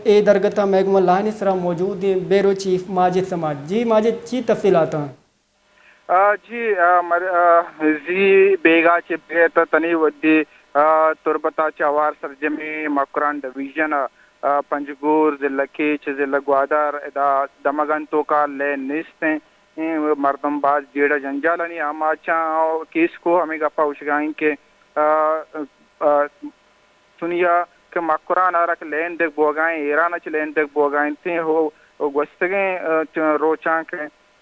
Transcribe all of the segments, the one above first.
اے درگت ءَ مئے گوما لائن ءِ سرا موجود ایں بیورو چیف ماجد صمد۔ جی ماجد، چی تفصیلات اَنت؟ آ، جی، آ، مر-، آ، زی بیگاہ چہ بگر تہ تنی وھدی، آ، تربت ءَ چہ ہوار سرجمیں مکران ڈویژن ءَ، آ، پنجگور، ضلع کیچ، ضلع گوادر، ادا دمگانی توکا لین نیست ایں۔ اے مردم باز جیڑہ جنجالانی آماچاں۔ کیسکو ہمے گپا گوشگا ایں کہ، آ، آ، چونیا کہ مکران ءَ را کہ لین دگ بوگا ایں، ایران ءَ چہ لین دگ بوگا ایں، تیں ہو، ہو گوستگیں، آ، چ-، روچاں کہ،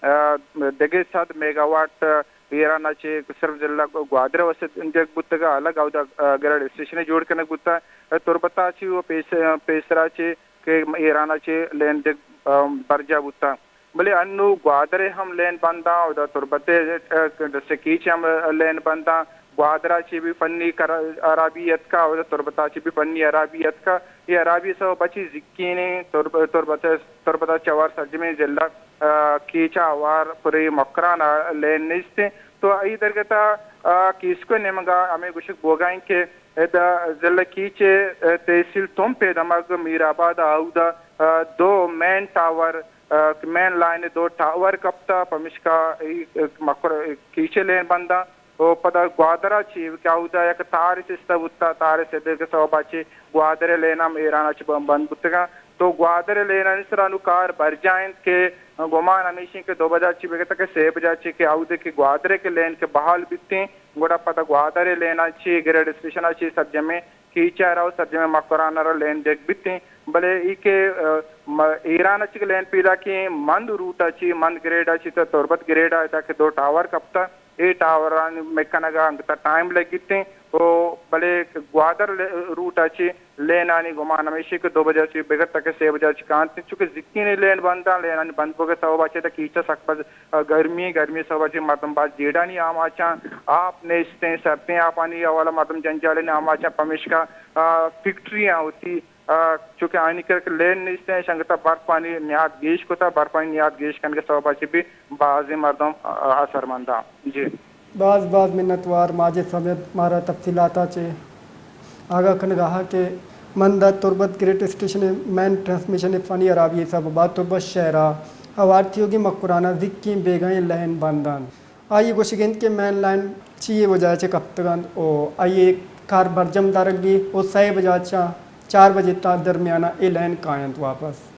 آ، دگہ صد میگاواٹ ایران ءَ چہ صرف ضلع گوادر ءِ واستہ دگ بوتگ ءُ الگ اودا، آ، گرڈ اسٹیشن جوڑ کنگ بوتگ۔ تربت ءَ چہ ءُ پیس-، پیسرا چہ کہ ایران ءَ چہ لین دگ، آ، برجا بوتگ۔ بلے انوں گوادر ءِ ہم لین بنداں، اودا تربت ءِ، آ، ڈسٹرکٹ کیچ ءِ ہم لین بنداں۔ گوادر ءَ چہ بھی فنی کر-، ہرابی اتکا، اودا تربت ءَ چہ بھی فنی ہرابی اتکا۔ اے ہرابی سبب ءَ چہ زکینیں ترب-، تربت، تربت ءَ چہ ہوار سرجمیں ضلع، آ، کیچ ءَ ہوار پرے مکران ءَ لین نیست ایں۔ تو اے درگت ءَ، آ، کیسکو ءِ نیمگ ءَ ہمے گوشگ بوگا ایں کہ ادا ضلع کیچ ءِ، آ، تحصیل تمپ ءِ دمگ میر آباد ءَ اودا، آ، دو مین ٹاور، آ، مین لائن ءِ دو ٹاور کپتا، پمیشکا اے، آ، مکر-، کیچ ءِ لین بنداں۔ ءُ پدا گوادر ءَ چہ کہ اودا یک تارے سستہ بوتا، تارے سدگ ءِ سبب ءَ چہ گوادر ءِ لین ہم ایران ءَ چہ بند بوتگاں۔ تو گوادر ءِ لینانی سرا نوں کار برجا انت کہ گمان ہمیش انت کہ دو بجا چہ بگر تاں کہ سے بجا چہ کہ اودے کہ گوادر ءِ کہ لین کہ بحال بیتیں، گڑا پدا گوادر ءِ لیناں چہ گریڈ اسٹیشن ءَ چہ سرجمیں کیچ ءَ را ءُ سرجمیں مکران ءَ را لین دگ بیتیں۔ بلے ای کہ، آ، م-، ایران ءَ چہ کہ لین پیداکیں مند روٹ ءَ چہ، مند گریڈ ءَ چہ تہ تربت گریڈ ءَ ادا کہ دو ٹاور کپتا، اے ٹاورانی مکنگ ءَ انگت ءَ ٹائم لگیتیں۔ او بلے گوادر لے-، روٹ ءَ چہ لینانی گمان ہمیشی کہ دو بجہ چہ بگر تاں کہ سے بجہ چہ کانت، چونکہ زکینیں لین بنداں، لینانی بند بوگ ءِ سبب ءَ چہ تہ کیچ ءَ سک باز، آ، گرمی، گرمی ءِ سبب ءَ چہ مردم باز جیڑانی آماچاں، آپ نیستیں، سرپیں آپانی حوالہ مردم جنجالانی آماچاں، پمیشکا، آ، فیکٹریاں وتی آ، چونکہ آیانی کرا کہ لین نیست ایں، اش انگت ءَ برپانی نیاد گیش کتا، برپانی نیاد گیش کنگ ءِ سبب ءَ چہ بھی بازیں مردم، آ، اثرمنداں۔ جی۔ باز باز منتوار ماجد صمد مارا تفصیلات ءَ چہ آگاہ کنگ ءَ کہ مند ءَ تربت گریڈ اسٹیشن ءِ مین ٹرانسمیشن ءِ فنی ہرابی ءِ سبب ءَ تربت شہر ءَ ہوار تیوگیں مکران ءَ زکیں بیگاہیں لین بند انت۔ آئی ءِ گوشگ انت کہ مین لائن چی ءِ وجہ ءَ چہ کپتگ انت ءُ آئی ءِ کار برجم دارگی ءُ سئے بجہ چہ چار بجے تا درمیان ءَ اے لائن کاینت واپس۔